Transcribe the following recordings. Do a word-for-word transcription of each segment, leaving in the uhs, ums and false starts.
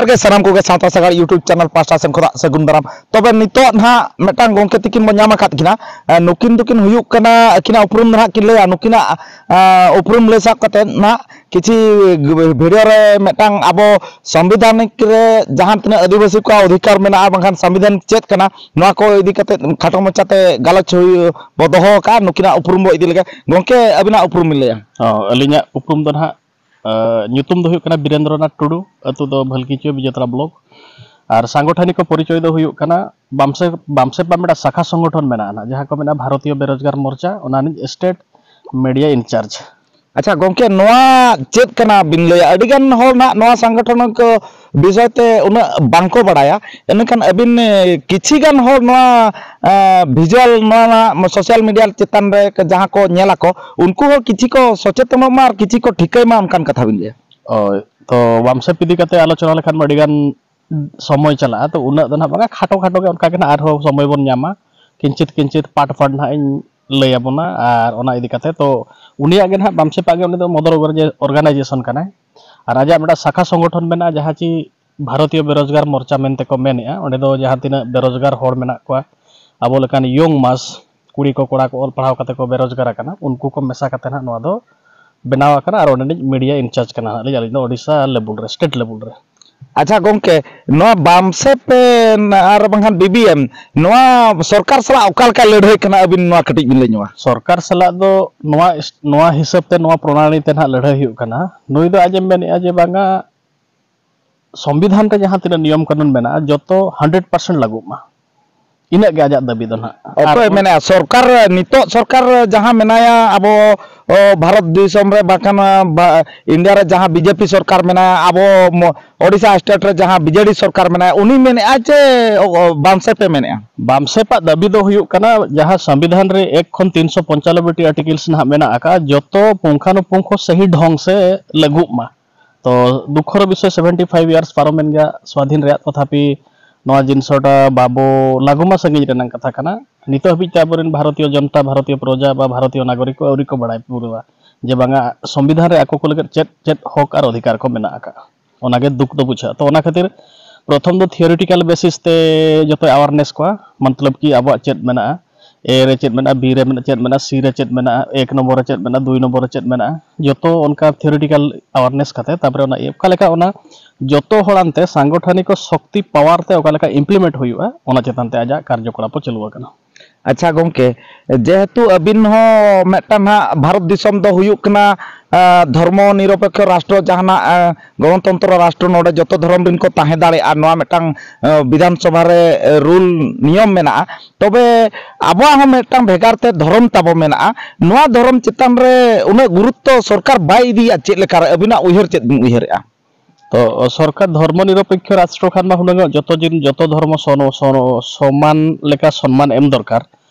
ᱜᱮ ᱥᱟᱱᱟᱢ ᱠᱚᱜᱮ ᱥᱟᱶᱛᱟ ᱥᱟᱜᱟᱲ YouTube ᱪᱮᱱᱮᱞ ᱯᱟᱦᱴᱟ ᱥᱮᱱ ᱠᱷᱚᱱᱟᱜ ᱥᱟᱹᱜᱩᱱ ᱫᱟᱨᱟᱢ᱾ ᱛᱚᱵᱮ ᱱᱤᱛᱚᱜ ᱱᱟᱦᱟᱜ ᱢᱤᱫᱴᱟᱝ ᱜᱚᱢᱠᱮ ᱛᱤᱠᱤᱱ ᱵᱚᱱ ᱧᱟᱢ ᱟᱠᱟᱫ ᱠᱤᱱᱟ᱾ ᱮ, ᱱᱩᱠᱤᱱ ᱫᱚᱠᱤᱱ ᱦᱩᱭᱩᱜ ᱠᱟᱱᱟ, ᱟᱹᱠᱤᱱᱟᱜ ᱩᱯᱨᱩᱢ ᱫᱚ ᱱᱟᱦᱟᱜ ᱠᱤᱱ ᱞᱟᱹᱭᱟ, ᱱᱩᱠᱤᱱᱟᱜ, ᱮ, ᱩᱯᱨᱩᱢ ᱞᱟᱹᱭ ᱥᱟᱵ ᱠᱟᱛᱮ ᱱᱟᱦᱟᱜ ᱠᱤᱪᱷᱤ ᱵᱷᱤᱰᱤᱭᱳ ᱨᱮ ᱢᱤᱫᱴᱟᱝ ᱟᱵᱚ ᱥᱚᱝᱵᱤᱫᱷᱟᱱᱤᱠ ᱨᱮ ᱡᱟᱦᱟᱸ ᱛᱤᱱᱟᱹᱜ ᱟᱹᱫᱤᱵᱟᱹᱥᱤ ᱠᱚᱣᱟᱜ ᱚᱫᱷᱤᱠᱟᱨ ᱢᱮᱱᱟᱜᱼᱟ, ᱵᱟᱝᱠᱷᱟᱱ ᱥᱚᱝᱵᱤᱫᱷᱟᱱ ᱪᱮᱫ ᱠᱟᱱᱟ, ᱱᱚᱣᱟ ᱠᱚ ᱤᱫᱤ ᱠᱟᱛᱮ ᱠᱷᱟᱴᱚ ᱢᱟᱪᱷᱟᱛᱮ ᱜᱟᱞᱚᱪ ᱦᱩᱭ ᱵᱚ ᱫᱚᱦᱚ ᱟᱠᱟᱫᱼᱟ, ᱱᱩᱠᱤᱱᱟᱜ ᱩᱯᱨᱩᱢ ᱵᱚ ᱤᱫᱤ ᱞᱮᱠᱟ᱾ ᱜᱚᱢᱠᱮ, ᱟᱹᱵᱤᱱᱟᱜ ᱩᱯᱨᱩᱢ ᱵᱤᱱ ᱞᱟᱹᱭᱟ? ᱚ, ᱟᱹᱞᱤᱧᱟᱜ ᱩᱯᱨᱩᱢ ᱫᱚ ᱱᱟᱦᱟᱜ, ᱟᱹ, ᱧᱩᱛᱩᱢ ᱫᱚ ᱦᱩᱭᱩᱜ ᱠᱟᱱᱟ ᱵᱤᱨᱮᱱᱫᱨᱚᱱᱟᱛᱷ ᱴᱩᱰᱩ, ᱟᱹᱛᱩ ᱫᱚ ᱵᱷᱟᱞᱠᱤᱪᱩᱭᱟᱹ ᱵᱤᱡᱮᱛᱟᱲᱟ ᱵᱞᱚᱠ᱾ ᱟᱨ ᱥᱟᱝᱜᱚᱴᱷᱚᱱᱤᱠ ᱯᱚᱨᱤᱪᱚᱭ ᱫᱚ ᱦᱩᱭᱩᱜ ᱠᱟᱱᱟ ᱵᱟᱢᱥᱮ, ᱵᱟᱢᱥᱮᱯᱟ ᱢᱤᱫᱴᱟᱝ ᱥᱟᱠᱷᱟ ᱥᱚᱝᱜᱚᱴᱷᱚᱱ ᱢᱮᱱᱟᱜᱼᱟ ᱱᱟᱦᱟᱜ, ᱡᱟᱦᱟᱸ ᱠᱚ ᱢᱮᱱᱟ ᱵᱷᱟᱨᱚᱛᱤᱭᱚ ᱵᱮᱨᱳᱡᱽᱜᱟᱨ ᱢᱳᱨᱪᱟ, ᱚᱱᱟ ᱨᱤᱱᱤᱡ ᱥᱴᱮᱴ ᱢᱤᱰᱤᱭᱟ ᱤᱱᱪᱟᱨᱡᱽ᱾ ᱟᱪᱪᱷᱟ ᱜᱚᱢᱠᱮ, ᱱᱚᱣᱟ ᱪᱮᱫ ᱠᱟᱱᱟ ᱵᱤᱱ ᱞᱟᱹᱭᱟ? ᱟᱹᱰᱤ ᱜᱟᱱ ᱦᱚᱲ ᱱᱟᱦᱟᱜ ᱱᱚᱣᱟ ᱥᱚᱝᱜᱚᱴᱷᱚᱱ ᱠᱚ ᱵᱤᱥᱚᱭ ᱛᱮ ᱩᱱᱟᱹᱜ ᱵᱟᱝᱠᱚ ᱵᱟᱲᱟᱭᱟ᱾ ᱤᱱᱟᱹᱠᱷᱟᱱ ᱟᱹᱵᱤᱱ, ᱮ, ᱠᱤᱪᱷᱤ ᱜᱟᱱ ᱦᱚᱲ ᱱᱚᱣᱟ, ᱮ, ᱵᱷᱤᱡᱩᱣᱟᱞ ᱱᱚᱣᱟ ᱱᱟᱦᱟᱜ ᱥᱳᱥᱟᱞ ᱢᱤᱰᱤᱭᱟ ᱪᱮᱛᱟᱱ ᱨᱮ ᱡᱟᱦᱟᱸ ᱠᱚ ᱧᱮᱞ ᱟᱠᱚ, ᱩᱱᱠᱩ ᱦᱚᱸ ᱠᱤᱪᱷᱤ ᱠᱚ ᱥᱚᱪᱮᱛᱚᱱᱚᱜ ᱢᱟ ᱟᱨ ᱠᱤᱪᱷᱤ ᱠᱚ ᱴᱷᱤᱠᱟᱹᱭ ᱢᱟ, ᱚᱱᱠᱟᱱ ᱠᱟᱛᱷᱟ ᱵᱤᱱ ᱞᱟᱹᱭᱟ᱾ ᱦᱳᱭ, ᱛᱚ ᱵᱟᱢᱥᱮᱯ ᱤᱫᱤ ᱠᱟᱛᱮ ᱟᱞᱳᱪᱚᱱᱟ ᱞᱮᱠᱷᱟᱱ ᱢᱟ ᱟᱹᱰᱤ ᱜᱟᱱ ᱥᱚᱢᱚᱭ ᱪᱟᱞᱟᱜᱼᱟ, ᱛᱚ ᱩᱱᱟᱹᱜ ᱫᱚ ᱱᱟᱦᱟᱜ ᱵᱟᱝᱟ, ᱠᱷᱟᱴᱚ ᱠᱷᱟᱴᱚ ᱜᱮ ᱚᱱᱠᱟ ᱜᱮ ᱱᱟᱦᱟᱜ ᱟᱨᱦᱚᱸ ᱥᱚᱢᱚᱭ ᱵᱚᱱ ᱧᱟᱢᱟ, ᱠᱤᱧᱪᱤᱛ ᱠᱤᱧᱪᱤᱛ ᱯᱟᱴ ᱯᱟᱴ ᱱᱟᱦᱟᱜ ᱤᱧ ᱞᱟᱹᱭ ᱟᱵᱚᱱᱟ᱾ ᱟᱨ ᱚᱱᱟ ᱤᱫᱤ ᱠᱟᱛᱮ ᱛᱚ ᱩᱱᱤᱭᱟᱜ ᱜᱮ ᱱᱟᱦᱟᱜ ᱵᱟᱢᱥᱮᱯᱟᱜ ᱜᱮ ᱩᱱᱤ ᱫᱚ ᱢᱚᱫᱚᱨ ᱚᱨᱜᱟᱱᱟᱭᱡᱮᱥᱚᱱ ᱠᱟᱱᱟᱭ᱾ ᱟᱨ ᱟᱡᱟᱜ ᱢᱤᱫᱴᱟᱝ ᱥᱟᱠᱷᱟ ᱥᱚᱝᱜᱚᱴᱷᱚᱱ ᱢᱮᱱᱟᱜᱼᱟ, ᱡᱟᱦᱟᱸ ᱪᱮ ᱵᱷᱟᱨᱚᱛᱤᱭᱚ ᱵᱮᱨᱳᱡᱽᱜᱟᱨ ᱢᱳᱨᱪᱟ ᱢᱮᱱᱛᱮ ᱠᱚ ᱢᱮᱱᱮᱜᱼᱟ᱾ ᱚᱸᱰᱮ ᱫᱚ ᱡᱟᱦᱟᱸ ᱛᱤᱱᱟᱹᱜ ᱵᱮᱨᱳᱡᱽᱜᱟᱨ ᱦᱚᱲ ᱢᱮᱱᱟᱜ ᱠᱚᱣᱟ, ᱟᱵᱚ ᱞᱮᱠᱟᱱ ᱭᱚᱝ ᱢᱟᱥ, ᱠᱩᱲᱤ ᱠᱚ ᱠᱚᱲᱟ ᱠᱚ ᱚᱞ ᱯᱟᱲᱦᱟᱣ ᱠᱟᱛᱮ ᱠᱚ ᱵᱮᱨᱳᱡᱽᱜᱟᱨ ᱟᱠᱟᱱᱟ, ᱩᱱᱠᱩ ᱠᱚ ᱢᱮᱥᱟ ᱠᱟᱛᱮ ᱱᱟᱦᱟᱜ ᱱᱚᱣᱟ ᱫᱚ ᱵᱮᱱᱟᱣ ᱟᱠᱟᱱᱟ᱾ ᱟᱨ ᱚᱸᱰᱮᱱᱤᱡ ᱢᱤᱰᱤᱭᱟ ᱤᱱᱪᱟᱨᱡᱽ ᱠᱟᱱᱟ ᱟᱹᱞᱤᱧ, ᱟᱹᱞᱤᱧ ᱫᱚ ᱳᱰᱤᱥᱟ ᱞᱮᱵᱩᱞ ᱨᱮ, ᱥᱴᱮᱴ ᱞᱮᱵᱩᱞ ᱨᱮ᱾ ᱟᱪᱪᱷᱟ ᱜᱚᱢᱠᱮ, ᱱᱚᱣᱟ ᱵᱟᱢᱥᱮᱯ ᱟᱨ ᱵᱟᱝᱠᱷᱟᱱ ᱵᱤᱵᱤᱮᱢ ᱱᱚᱣᱟ ᱥᱚᱨᱠᱟᱨ ᱥᱟᱞᱟᱜ ᱚᱠᱟ ᱞᱮᱠᱟᱭ ᱞᱟᱹᱲᱦᱟᱹᱭ ᱠᱟᱱᱟ, ᱟᱹᱵᱤᱱ ᱱᱚᱣᱟ ᱠᱟᱹᱴᱤᱡ ᱵᱤᱱ ᱞᱟᱹᱭ ᱧᱚᱜᱼᱟ? ᱥᱚᱨᱠᱟᱨ ᱥᱟᱞᱟᱜ ᱫᱚ ᱱᱚᱣᱟ ᱤᱥ-, ᱱᱚᱣᱟ ᱦᱤᱥᱟᱹᱵ ᱛᱮ, ᱱᱚᱣᱟ ᱯᱨᱚᱱᱟᱞᱤ ᱛᱮ ᱱᱟᱦᱟᱜ ᱞᱟᱹᱲᱦᱟᱹᱭ ᱦᱩᱭᱩᱜ ᱠᱟᱱᱟ᱾ ᱱᱩᱭ ᱫᱚ ᱟᱡ ᱮ ᱢᱮᱱᱮᱫᱼᱟ ᱡᱮ ᱵᱟᱝᱟ, ᱥᱚᱝᱵᱤᱫᱷᱟᱱ ᱨᱮ ᱡᱟᱦᱟᱸ ᱛᱤᱱᱟᱹᱜ ᱱᱤᱭᱚᱢ ᱠᱟᱹᱱᱩᱱ ᱢᱮᱱᱟᱜᱼᱟ, ᱡᱚᱛᱚ ᱦᱟᱱᱰᱨᱮᱰ ᱯᱟᱨᱥᱮᱱᱴ ᱞᱟᱹᱜᱩᱜ ᱢᱟ, ᱤᱱᱟᱹᱜ ᱜᱮ ᱟᱡᱟᱜ ᱫᱟᱹᱵᱤ ᱫᱚ ᱱᱟᱦᱟᱜ᱾ ᱟᱨ ᱚᱠᱚᱭ ᱚᱱ- ᱢᱮᱱᱮᱫᱼᱟ? ᱥᱚᱨᱠᱟᱨ, ᱱᱤᱛᱚᱜ ᱥᱚᱨᱠᱟᱨ ᱡᱟᱦᱟᱸ ᱢᱮᱱᱟᱭᱟ ᱟᱵᱚ, ᱚ, ᱵᱷᱟᱨᱚᱛ ᱫᱤᱥᱚᱢ ᱨᱮ, ᱵᱟᱝᱠᱷᱟᱱ, ᱵᱟ-, ᱤᱱᱰᱤᱭᱟ ᱨᱮ ᱡᱟᱦᱟᱸ ᱵᱤᱡᱮᱯᱤ ᱥᱚᱨᱠᱟᱨ ᱢᱮᱱᱟᱭᱟ, ᱟᱵᱚ ᱢᱚ-, ᱳᱰᱤᱥᱟ ᱥᱴᱮᱴ ᱨᱮ ᱡᱟᱦᱟᱸ ᱵᱤᱡᱮᱰᱤ ᱥᱚᱨᱠᱟᱨ ᱢᱮᱱᱟᱭᱟ, ᱩᱱᱤ ᱢᱮᱱᱮᱫᱼᱟ ᱪᱮ, ᱚ, ᱚ, ᱵᱟᱢᱥᱮᱯ ᱮ ᱢᱮᱱᱮᱫᱼᱟ? ᱵᱟᱢᱥᱮᱯᱟᱜ ᱫᱟᱹᱵᱤ ᱫᱚ ᱦᱩᱭᱩᱜ ᱠᱟᱱᱟ, ᱡᱟᱦᱟᱸ ᱥᱚᱝᱵᱤᱫᱷᱟᱱ ᱨᱮ ᱮᱠ ᱠᱷᱚᱱ ᱛᱤᱱᱥᱚ ᱯᱚᱧᱪᱟᱱᱚᱵᱵᱳᱭ ᱴᱤ ᱟᱨᱴᱤᱠᱮᱞᱥ ᱱᱟᱦᱟᱜ ᱢᱮᱱᱟᱜ ᱟᱠᱟᱫ, ᱡᱚᱛᱚ ᱯᱩᱝᱠᱷᱟᱱᱩᱯᱩᱝᱠᱷᱚ ᱥᱟᱹᱦᱤ ᱰᱷᱚᱝ ᱥᱮ ᱞᱟᱹᱜᱩᱜ ᱢᱟ᱾ ᱛᱚ ᱫᱩᱠᱷᱚᱨ ᱵᱤᱥᱚᱭ, ᱥᱮᱵᱷᱮᱱᱴᱤ ᱯᱷᱟᱭᱤᱵᱷ ᱤᱭᱟᱨᱥ ᱯᱟᱨᱚᱢᱮᱱ ᱜᱮᱭᱟ ᱥᱣᱟᱫᱷᱤᱱ ᱨᱮᱭᱟᱜ, ᱛᱚᱛᱷᱟᱯᱤ ᱱᱚᱣᱟ ᱡᱤᱱᱤᱥ ᱚᱰᱟ ᱵᱟᱵᱚ ᱞᱟᱹᱜᱩ ᱢᱟ ᱥᱟᱺᱜᱤᱧ ᱨᱮᱱᱟᱜ ᱠᱟᱛᱷᱟ ᱠᱟᱱᱟ᱾ ᱱᱤᱛᱚᱜ ᱦᱟᱹᱵᱤᱡ ᱛᱮ ᱟᱵᱚᱨᱮᱱ ᱵᱷᱟᱨᱚᱛᱤᱭᱚ ᱡᱚᱱᱚᱛᱟ, ᱵᱷᱟᱨᱚᱛᱤᱭᱚ ᱯᱨᱚᱡᱟ ᱵᱟ ᱵᱷᱟᱨᱚᱛᱤᱭᱚ ᱱᱟᱜᱚᱨᱤᱠ ᱠᱚ ᱟᱹᱣᱨᱤ ᱠᱚ ᱵᱟᱲᱟᱭ ᱯᱩᱨᱟᱹᱣᱟ ᱡᱮ ᱵᱟᱝᱟ ᱥᱚᱝᱵᱤᱫᱷᱟᱱ ᱨᱮ ᱟᱠᱚ ᱠᱚ ᱞᱟᱹᱜᱤᱫ ᱪᱮᱫ ᱪᱮᱫ ᱦᱚᱠ ᱟᱨ ᱚᱫᱷᱤᱠᱟᱨ ᱠᱚ ᱢᱮᱱᱟᱜ ᱟᱠᱟᱫᱼᱟ᱾ ᱚᱱᱟᱜᱮ ᱫᱩᱠ ᱫᱚ ᱵᱩᱡᱷᱟᱹᱜᱼᱟ᱾ ᱛᱚ ᱚᱱᱟ ᱠᱷᱟᱹᱛᱤᱨ ᱯᱨᱚᱛᱷᱚᱢ ᱫᱚ ᱛᱷᱤᱭᱳᱨᱤᱴᱤᱠᱟᱞ ᱵᱮᱥᱤᱥ ᱛᱮ ᱡᱚᱛᱚᱭ ᱟᱣᱟᱨᱱᱮᱥ ᱠᱚᱣᱟ, ᱢᱚᱛᱞᱚᱵ ᱠᱤ ᱟᱵᱚᱣᱟᱜ ᱪᱮᱫ ᱢᱮᱱᱟᱜᱼᱟ, ᱮ ᱨᱮ ᱪᱮᱫ ᱢᱮᱱᱟᱜᱼᱟ, ᱵᱤ ᱨᱮ ᱢᱮᱱᱟᱜᱼᱟ, ᱪᱮᱫ ᱢᱮᱱᱟᱜᱼᱟ, ᱥᱤ ᱨᱮ ᱪᱮᱫ ᱢᱮᱱᱟᱜᱼᱟ, ᱮᱠ ᱱᱚᱢᱵᱚᱨ ᱨᱮ ᱪᱮᱫ ᱢᱮᱱᱟᱜᱼᱟ, ᱫᱩᱭ ᱱᱚᱢᱵᱚᱨ ᱨᱮ ᱪᱮᱫ ᱢᱮᱱᱟᱜᱼᱟ, ᱡᱚᱛᱚ ᱚᱱᱠᱟ ᱛᱷᱤᱭᱳᱨᱤᱴᱤᱠᱟᱞ ᱟᱣᱟᱨᱱᱮᱥ ᱠᱟᱛᱮ ᱛᱟᱨᱯᱚᱨᱮ ᱚᱱᱟ ᱚᱠᱟ ᱞᱮᱠᱟ ᱚᱱᱟ ᱡᱚᱛᱚ ᱦᱚᱲ ᱟᱱᱛᱮ ᱥᱟᱝᱜᱚᱴᱷᱚᱱᱤᱠ ᱥᱚᱠᱛᱤ ᱯᱟᱣᱟᱨ ᱛᱮ ᱚᱠᱟ ᱞᱮᱠᱟ ᱤᱢᱯᱞᱤᱢᱮᱱᱴ ᱦᱩᱭᱩᱜᱼᱟ, ᱚᱱᱟ ᱪᱮᱛᱟᱱ ᱛᱮ ᱟᱡᱟᱜ ᱠᱟᱨᱡᱚᱠᱚᱞᱟᱯ ᱠᱚ ᱪᱟᱹᱞᱩ ᱟᱠᱟᱱᱟ᱾ ᱟᱪᱪᱷᱟ ᱜᱚᱢᱠᱮ, ᱡᱮᱦᱮᱛᱩ ᱟᱹᱵᱤᱱ ᱦᱚᱸ ᱢᱤᱫᱴᱟᱝ ᱦᱟᱸᱜ ᱵᱷᱟᱨᱚᱛ ᱫᱤᱥᱚᱢ ᱫᱚ ᱦᱩᱭᱩᱜ ᱠᱟᱱᱟ, ᱟᱸ, ᱫᱷᱚᱨᱢᱚ ᱱᱤᱨᱚᱯᱮᱠᱠᱷᱚ ᱨᱟᱥᱴᱨᱚ, ᱡᱟᱦᱟᱱᱟᱜ, ᱟᱸ, ᱜᱚᱱᱚᱛᱚᱱᱛᱨᱚ ᱨᱟᱥᱴᱨᱚ, ᱱᱚᱰᱮ ᱡᱚᱛᱚ ᱫᱷᱚᱨᱚᱢ ᱨᱮᱱ ᱠᱚ ᱛᱟᱦᱮᱸ ᱫᱟᱲᱮᱭᱟᱜᱼᱟ, ᱱᱚᱣᱟ ᱢᱤᱫᱴᱟᱝ, ᱟᱸ, ᱵᱤᱫᱷᱟᱱ ᱥᱚᱵᱷᱟ ᱨᱮ, ᱟᱸ, ᱨᱩᱞ ᱱᱤᱭᱚᱢ ᱢᱮᱱᱟᱜᱼᱟ᱾ ᱛᱚᱵᱮ ᱟᱵᱚᱣᱟᱜ ᱦᱚᱸ ᱢᱤᱫᱴᱟᱝ ᱵᱷᱮᱜᱟᱨ ᱛᱮ ᱫᱷᱚᱨᱚᱢ ᱛᱟᱵᱚ ᱢᱮᱱᱟᱜᱼᱟ᱾ ᱱᱚᱣᱟ ᱫᱷᱚᱨᱚᱢ ᱪᱮᱛᱟᱱ ᱨᱮ ᱩᱱᱟᱹᱜ ᱜᱩᱨᱩᱛᱛᱚ ᱥᱚᱨᱠᱟᱨ ᱵᱟᱭ ᱤᱫᱤᱭᱟ, ᱪᱮᱫ ᱞᱮᱠᱟᱨᱮ ᱟᱹᱵᱤᱱᱟᱜ ᱩᱭᱦᱟᱹᱨ ᱪᱮᱫ ᱵᱤᱱ ᱩᱭᱦᱟᱹᱨᱮᱜᱼᱟ? ᱛᱚ ᱥᱚᱨᱠᱟᱨ ᱫᱷᱚᱨᱢᱚ ᱱᱤᱨᱚᱯᱮᱠᱠᱷᱚ ᱨᱟᱥᱴᱨᱚ ᱠᱷᱟᱱ ᱢᱟ ᱦᱩᱱᱟᱹᱝ ᱡᱚᱛᱚ ᱡᱤᱱ, ᱡᱚᱛᱚ ᱫᱷᱚᱨᱢᱚ ᱥᱚᱱ-, ᱥᱚᱱ-, ᱥᱚᱢᱟᱱ ᱞᱮᱠᱟ ᱥᱚᱱᱢᱟᱱ ᱮᱢ ᱫᱚᱨᱠᱟᱨ᱾